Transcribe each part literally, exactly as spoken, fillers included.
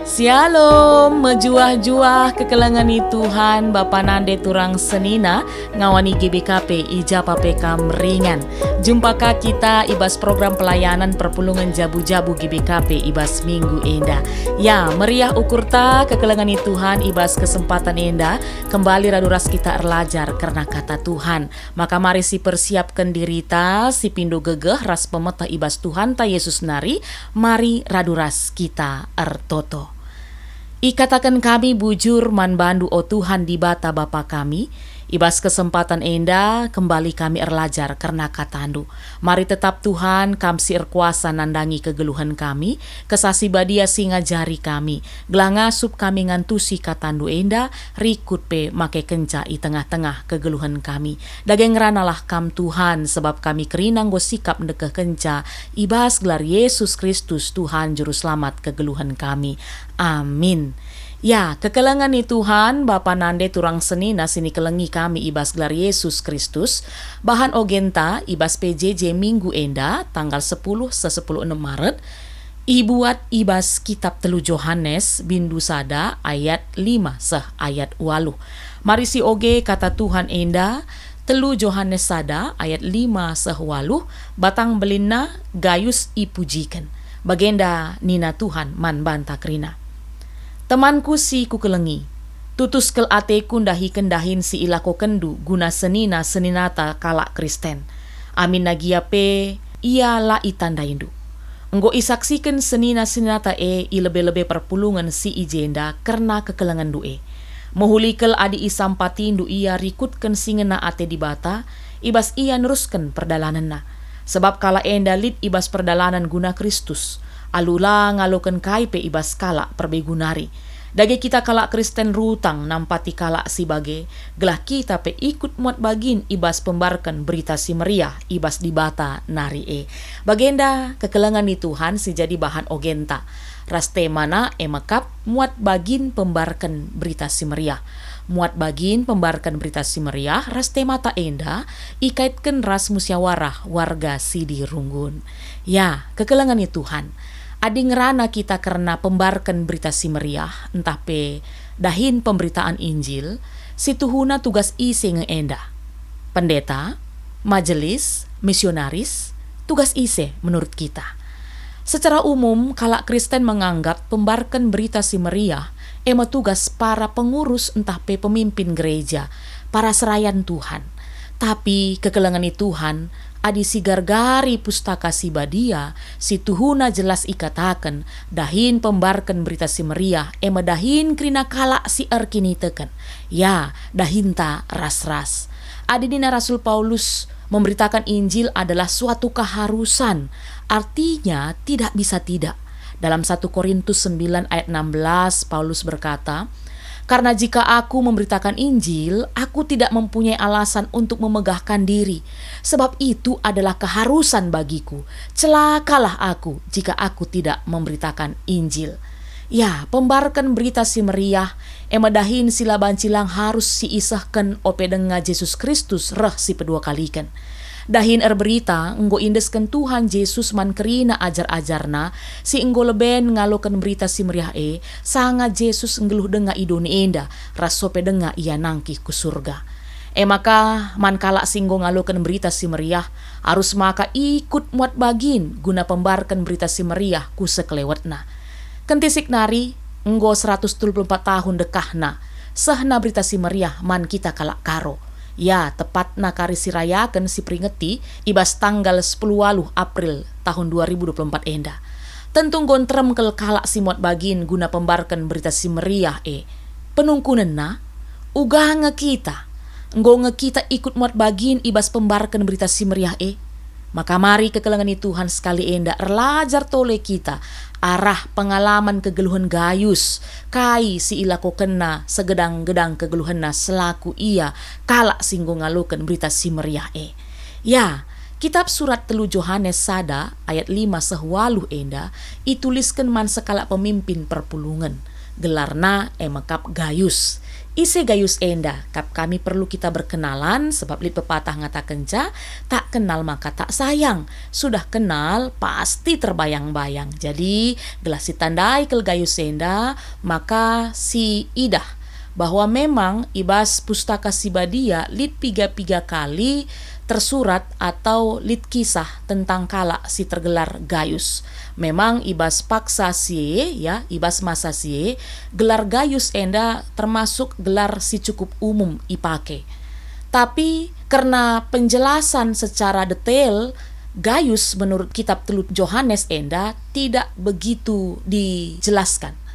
Syalom, mejuah-juah kekelengen i Tuhan, bapa nande turang senina, ngawani G B K P i ja pe kam ringan. Jumpa ka kita i bas program pelayanan perpulungen jabu-jabu G B K P i bas minggu enda. Ya, meriah ukurta kekelengen i Tuhan i bas kesempatan enda, kembali radu ras kita erlajar kerna kata Tuhan. Maka mari sipersiapken dirita, sipindo gegeh ras pemeteh i bas Tuhanta Jesus nari, mari radu ras kita ertoto. Ikataken kami bujur man bandu, o Tuhan Dibata Bapa kami, i bas kesempatan enda kembali kami erlajar kerna kataNdu. Mari tetap Tuhan, Kam si erkuasa nandangi kegeluhen kami, Kesah Si Badia si ngajari kami, gelah ngasup kami ngantusi kataNdu enda, rikut pe make kenca i tengah-tengah kegeluhen kami. Dage ngeranalah Kam, Tuhan, sebab kami kerina enggo sikap ndekehkenca i bas gelar Yesus Kristus, Tuhan Juru Selamat kegeluhen kami. Amin. Ya, kekelengen i Tuhan, bapa nande turang senina si nikelengi kami i bas gelar Yesus Kristus, bahan ogenta i bas P J J minggu enda, tanggal sepuluh seh sepuluh enem Maret, ibuat i bas Kitap telu Johanes, bindu sada ayat lima seh ayat waluh. Mari sioge kata Tuhan enda, telu Johanes sada ayat lima seh waluh, batang belinna Gayus ipujiken. Bagenda nina Tuhan man banta kerina, "Temanku si kukelengi, tutus kal ateku ndahiken dahin si ilakokenndu guna senina-seninata kalak Kristen. Aminna gia pe ia la itandaindu. Enggo isaksiken senina-seninata e i lebe-lebe perpulungen si i jenda kerna kekelengenndu e. Mehuli kal adi isampatindu ia rikutken si ngena ate Dibata, i bas ia nerusken perdalanenna. Sebab kalak enda lit i bas perdalanen guna Kristus, alu la ngaloken kai pe i bas kalak perbegu nari. Dage kita kalak Kristen rutang nampati kalak si bage, gelah kita pe ikut muat bagin i bas pembarken Berita Si Meriah i bas Dibata nari e." Bagenda kekelengen ni Tuhan si jadi bahan ogenta, ras temana e mekap muat bagin pembarken Berita Si Meriah. Muat bagin pembarken Berita Si Meriah ras temata enda ikaitken ras musyawarah warga si dirunggun. Ya, kekelengen ni Tuhan. Adi ngerana kita kerna pembarken Berita Si Meriah, ntah pe dahin pemberitaan Injil, si tuhuna tugas ise nge enda? Pendeta, majelis, misionaris, tugas ise menurut kita? Secara umum, kalak Kristen menganggap pembarken Berita Si Meriah e me tugas para pengurus ntah pe pemimpin gereja, para serayan Tuhan. Tapi kekelengen ni Tuhan, adi sigargari Pustaka Si Badia, si tuhuna jelas ikataken, dahin pembarken Berita Si Meriah e me dahin kerina kalak si erkiniteken. Ya, dahinta ras-ras. Adi nina Rasul Paulus, memberitakan Injil adalah suatu keharusan, artinya tidak bisa tidak. Dalam satu Korintus sembilan ayat enam belas, Paulus berkata, "Karena jika aku memberitakan Injil, aku tidak mempunyai alasan untuk memegahkan diri, sebab itu adalah keharusan bagiku. Celakalah aku jika aku tidak memberitakan Injil." Ya, pembarken Berita Si Meriah, e me dahin si la banci lang harus si isehken ope denga Jesus Kristus reh si peduakaliken. Dahin erberita enggo iendesken Tuhan Jesus man kerina ajar-ajarNa si enggo leben ngaloken Berita Si Meriah e, sanga Jesus nggeluh denga i doni enda, ras ope denga Ia nangkih ku Surga. E maka, man kalak si enggo ngaloken Berita Si Meriah, arus maka ikut muat bagin guna pembarken Berita Si Meriah ku sekelewetna. Kentisik nari, enggo seratus telu puluh empat tahun dekahna, sehna Berita Si Meriah man kita kalak Karo. Ya, tepatna kari si rayaken si peringeti i bas tanggal sepuluh waluh April tahun dua ribu dua puluh empat enda. Tentu enggo nterem kal kalak si muat bagin guna pembarken Berita Si Meriah e. Penungkunenna, uga nge kita. Enggo nge kita ikut muat bagin i bas pembarken Berita Si Meriah e. Maka mari kekelengen ni Tuhan sekali enda erlajar tole kita arah pengalaman kegeluhen Gayus, kai si ilakokenna segedang-gedang kegeluhenna selaku ia kalak si enggo ngaloken Berita Si Meriah e. Ya, kitap surat telu Johanes sada ayat lima seh waluh enda itulisken man sekalak pemimpin perpulungen. gelarna e mekap Gayus. Ise Gayus enda? Kap kami perlu kita berkenalan, sebab lit pepatah ngatakenca, "Tak kenal maka tak sayang." Sudah kenal, pasti terbayang-bayang. Jadi, gelah sitandai kal Gayus enda, maka siidah bahwa memang i bas Pustaka Si Badia lit piga-piga kali tersurat atau lit kisah tentang kalak si tergelar Gayus. Memang i bas paksa si e, ya, i bas masa si e, gelar Gayus enda termasuk gelar si cukup umum ipake. Tapi kerna penjelasan secara detail, Gayus menurut kitab telu Johanes enda tidak begitu dijelaskan.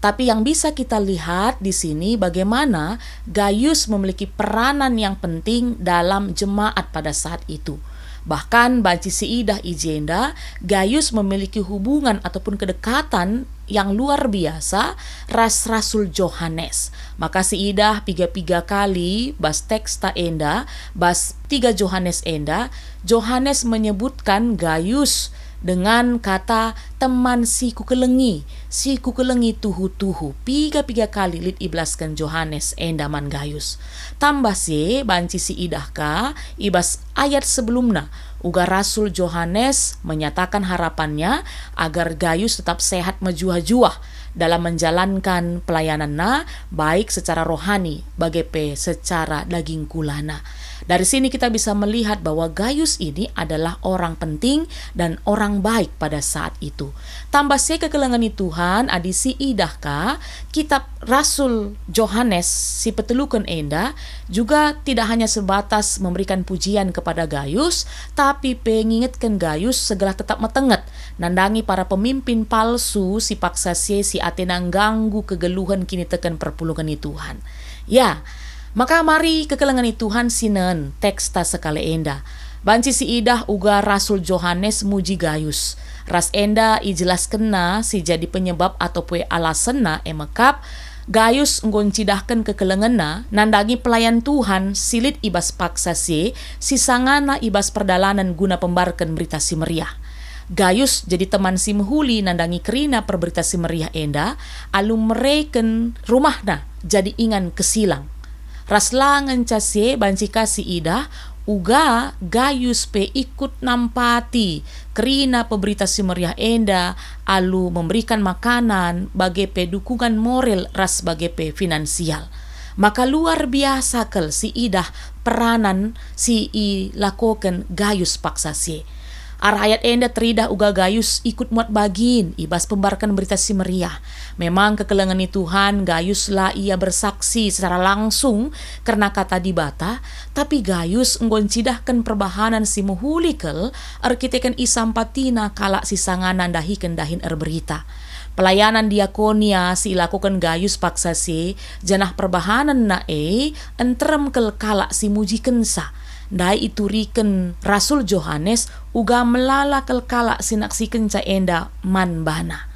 Tapi yang bisa kita lihat di sini bagaimana Gayus memiliki peranan yang penting dalam jemaat pada saat itu. Bahkan banci siidah i jenda, Gayus memiliki hubungan ataupun kedekatan yang luar biasa ras Rasul Johanes. Maka siidah piga-piga kali bas teksta enda, bas tiga Johanes enda, Johanes menyebutkan Gayus dengan kata teman si kukelengi, si kukelengi tuhu-tuhu. Piga-piga kali lit ibelasken Johanes enda man Gayus. Tambah si e, banci siidah ka i bas ayat sebelumna, uga Rasul Johanes menyatakan harapannya agar Gayus tetap sehat mejuah-juah dalam menjalankan pelayananna, baik secara rohani bage pe secara daging kulana. Dari sini kita bisa melihat bahwa Gayus ini adalah orang penting dan orang baik pada saat itu. Tambah si e kekelengen ni Tuhan, adi siidah ka, kitab Rasul Johanes si peteluken enda juga tidak hanya sebatas memberikan pujian kepada Gayus, tapi pe ngingetken Gayus segelah tetap metenget nandangi para pemimpin palsu si paksa si e si atena ngganggu kegeluhen kiniteken perpulungen ni Tuhan. Ya, maka mari kekelengen ni Tuhan sinen teksta sekali enda. Banci siidah uga Rasul Johanes muji Gayus. Ras enda ijelaskenna si jadi penyebab atau pe alasenna e mekap, Gayus enggo ncidahken kekelengenna nandangi pelayan Tuhan si lit i bas paksa si e, si sangana i bas perdalanen guna pembarken Berita Si Meriah. Gayus jadi teman si mehuli nandangi kerina per Berita Si Meriah enda, alu mereken rumahna jadi ingan kesilang. Ras la ngenca si e banci ka siidah, uga Gayus pe ikut nampati kerina pe Berita Si Meriah enda alu memberikan makanan, bage pe dukungan moral ras bage pe finansial. Maka luar biasa kal siidah peranan si ilakoken Gayus paksa si e. Arah ayat enda teridah uga Gayus ikut muat bagin i bas pembarken Berita Si Meriah. Memang kekelengen ni Tuhan, Gayus la ia bersaksi secara langsung kerna Kata Dibata, tapi Gayus enggo ncidahken perbahanen si mehuli kal erkiteken isampatina kalak si sangana ndahiken dahin erberita. Pelayanan diakonia si ilakoken Gayus paksa si e, janah perbahanenna e nterem kal kalak si mujikenca. Ndai ituriken Rasul Johanes uga melala kal kalak si naksikenca enda man bana.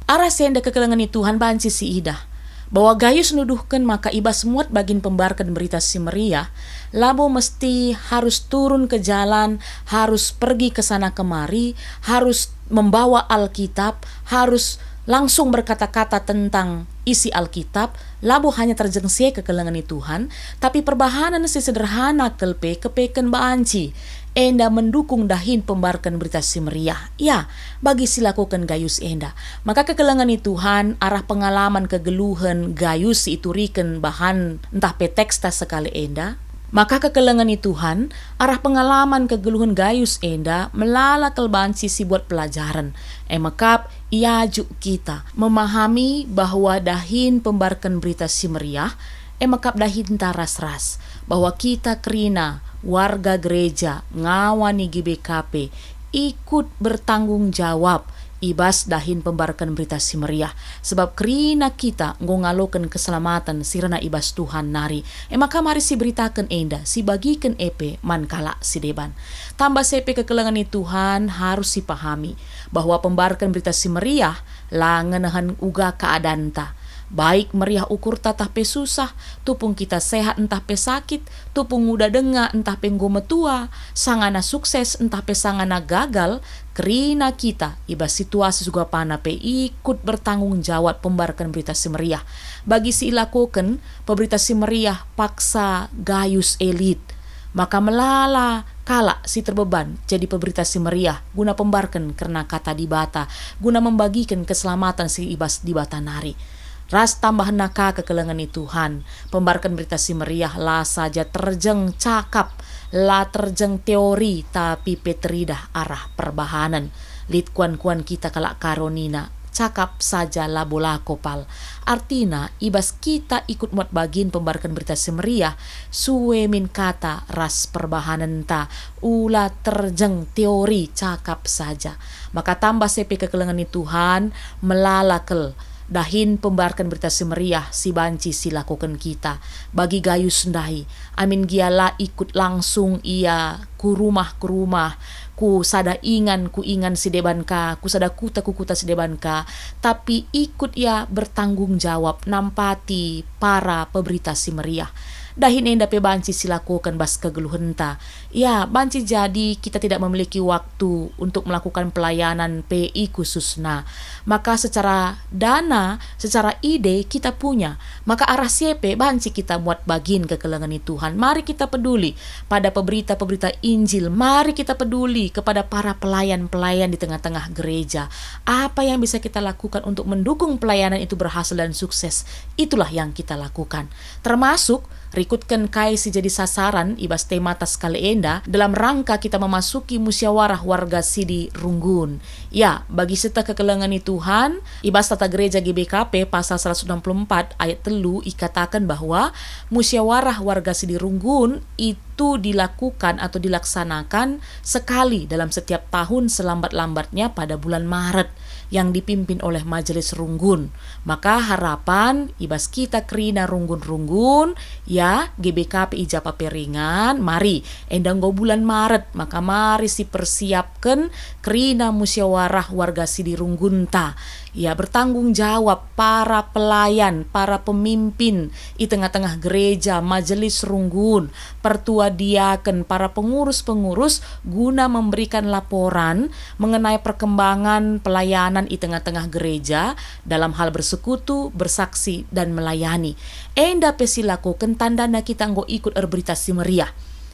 Arah si enda kekelengen ni Tuhan banci siidah bahwa Gayus nuduhken maka i bas muat bagin pembarken Berita Si Meriah, labo mesti harus turun ke jalan, harus pergi ke sana kemari, harus membawa Alkitab, harus langsung berkata-kata tentang isi Alkitab, labo hanya terjeng si e kekelengen ni Tuhan, tapi perbahanen si sederhana kal pe kepeken banci, enda mendukung dahin pembarken Berita Si Meriah. Ya, bagi si lakoken Gayus enda. Maka kekelengen ni Tuhan, arah pengalaman kegeluhen Gayus si ituriken bahan ntah pe teksta sekali enda, maka kekelengen ni Tuhan, arah pengalaman kegeluhen Gayus enda melala kal banci si buat pelajaren. E mekap, iajuk kita memahami bahwa dahin pembarken Berita Si Meriah, e mekap dahinta ras-ras, bahwa kita kerina warga gereja ngawan i G B K P ikut bertanggung jawab i bas dahin pembarken Berita Si Meriah, sebab kerina kita enggo ngaloken keselamaten si rena i bas Tuhan nari. E maka mari siberitaken enda, sibagiken e pe man kalak si deban. Tambah si e pe kekelengen ni Tuhan harus sipahami bahwa pembarken Berita Si Meriah la ngenehen uga keadanta. Baik meriah ukurta ntah pe susah, tupung kita sehat ntah pe sakit, tupung nguda denga ntah pe enggo metua, sangana sukses ntah pe sangana gagal, kerina kita i bas situasi sugapana pe ikut bertanggung jawab pembarken Berita Si Meriah. Bagi si ilakoken, pemberita si meriah paksa Gayus e lit. Maka melala kalak si terbeban jadi pemberita si meriah guna pembarken kerna Kata Dibata, guna membagiken keselamaten si i bas Dibata nari. Ras tambahna ka kekelengen ni Tuhan, pembarken Berita Si Meriah la saja terjeng cakap, la terjeng teori, tapi pe teridah arah perbahanen. Lit kuan-kuan kita kalak Karo nina, "Cakap saja labo lako pal." Artina, i bas kita ikut muat bagin pembarken Berita Si Meriah, sue min kata ras perbahanenta, ula terjeng teori, cakap saja. Maka tambah sepe kekelengen ni Tuhan, melala kal dahin pembarken Berita Si Meriah si banci silakoken kita. Bagi Gayus ndai, amin gia la ikut langsung ia ku rumah-ku rumah, ku sada ingan, ku ingan si deban ka, ku sada kuta, ku kuta si deban ka, tapi ikut ia bertanggung jawab nampati para peberita si meriah. Dahin enda pe banci silakoken bas kegeluhenta. Ya, banci jadi kita tidak memiliki waktu untuk melakukan pelayanan P I khususna. Maka secara dana, secara ide kita punya. Maka arah si e pe banci kita muat bagin kekelengen ni Tuhan. Mari kita peduli pada peberita-peberita Injil. Mari kita peduli kepada para pelayan-pelayan di tengah-tengah gereja. Apa yang bisa kita lakukan untuk mendukung pelayanan itu berhasil dan sukses, itulah yang kita lakukan. Termasuk rikutken kai si jadi sasaran i bas tema ta sekali enda dalam rangka kita memasuki musyawarah warga sidi runggun. Ya, bagi seteh kekelengen ni Tuhan, i bas Tata Gereja G B K P pasal seratus enam puluh empat ayat telu ikataken bahwa musyawarah warga sidi runggun itu dilakukan atau dilaksanakan sekali dalam setiap tahun selambat-lambatnya pada bulan Maret yang dipimpin oleh Majelis Runggun. Maka harapan i bas kita kerina runggun-runggun, ya, G B K P i ja pe ringan, mari, enda enggo bulan Maret, maka mari sipersiapken kerina musyawarah warga sidi runggunta. Ya, bertanggung jawab para pelayan, para pemimpin i tengah-tengah gereja, majelis runggun, pertua diaken, para pengurus-pengurus guna memberikan laporan mengenai perkembangan pelayanan i tengah-tengah gereja dalam hal bersekutu, bersaksi, dan melayani. Enda pe silakoken tandana kita enggo ikut erberita si meriah.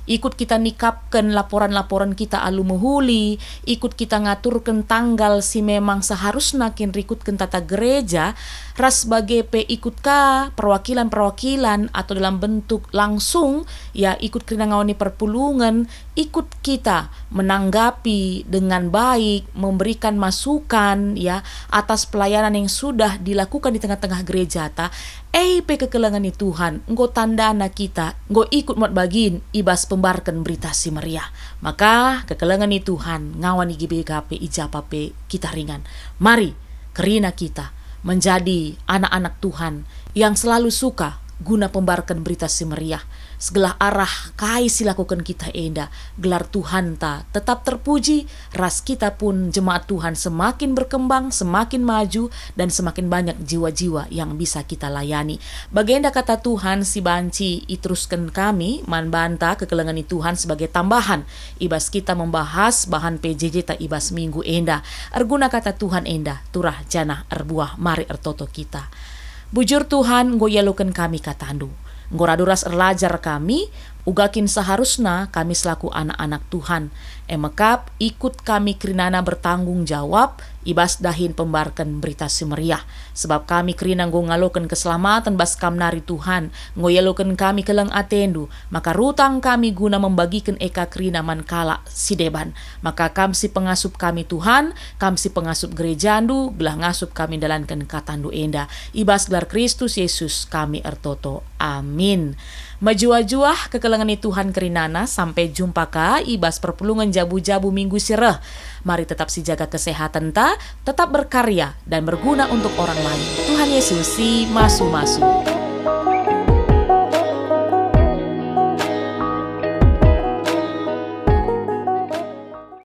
Ikut kita nikapken laporan-laporan kita alu mehuli, ikut kita ngaturken tanggal si memang seharusna kin rikutken tata gereja, ras bage pe ikut ka perwakilan-perwakilan atau dalam bentuk langsung, ya, ikut kerina ngawani perpulungen, ikut kita menanggapi dengan baik, memberikan masukan, ya, atas pelayanan yang sudah dilakukan di tengah-tengah gerejata, e pe kekelengen ni Tuhan, enggo tandana kita enggo ikut muat bagin i bas pembarken Berita Si Meriah. Maka kekelengen ni Tuhan ngawani G B K P i ja pe kita ringan. Mari, kerina kita menjadi anak-anak Tuhan yang selalu suka guna pembarken Berita Si Meriah. Segelah arah kai si lakoken kita enda, gelar Tuhanta tetap terpuji, ras kita pun jemaat Tuhan semakin berkembang, semakin maju, dan semakin banyak jiwa-jiwa yang bisa kita layani. Bagenda kata Tuhan si banci iterusken kami man banta kekelengen ni Tuhan sebagai tambahan i bas kita membahas bahan P J J ta i bas minggu enda. Erguna kata Tuhan enda turah janah erbuah, mari ertoto kita. Bujur Tuhan, enggo ialoken kami kataNdu. Enggo radu ras erlajar kami, uga kin seharusna kami selaku anak-anak Tuhan. E mekap, ikut kami kerinana bertanggung jawab i bas dahin pembarken Berita Si Meriah. Sebab kami kerina enggo ngaloken keselamaten bas Kam nari Tuhan, enggo ialoken kami keleng ateNdu, maka rutang kami guna membagiken e ka kerina man kalak si deban. Maka Kam si pengasup kami Tuhan, Kam si pengasup gerejaNdu, gelah ngasup kami ndalanken kataNdu enda. I bas gelar Kristus Yesus kami ertoto. Amin. Mejuah-juah kekelengen ni Tuhan kerinana, sampai jumpa ka i bas perpulungen jabu-jabu minggu si reh. Mari tetap sijaga kesehatenta, tetap berkarya, dan berguna untuk orang lain. Tuhan Yesus si masu-masu.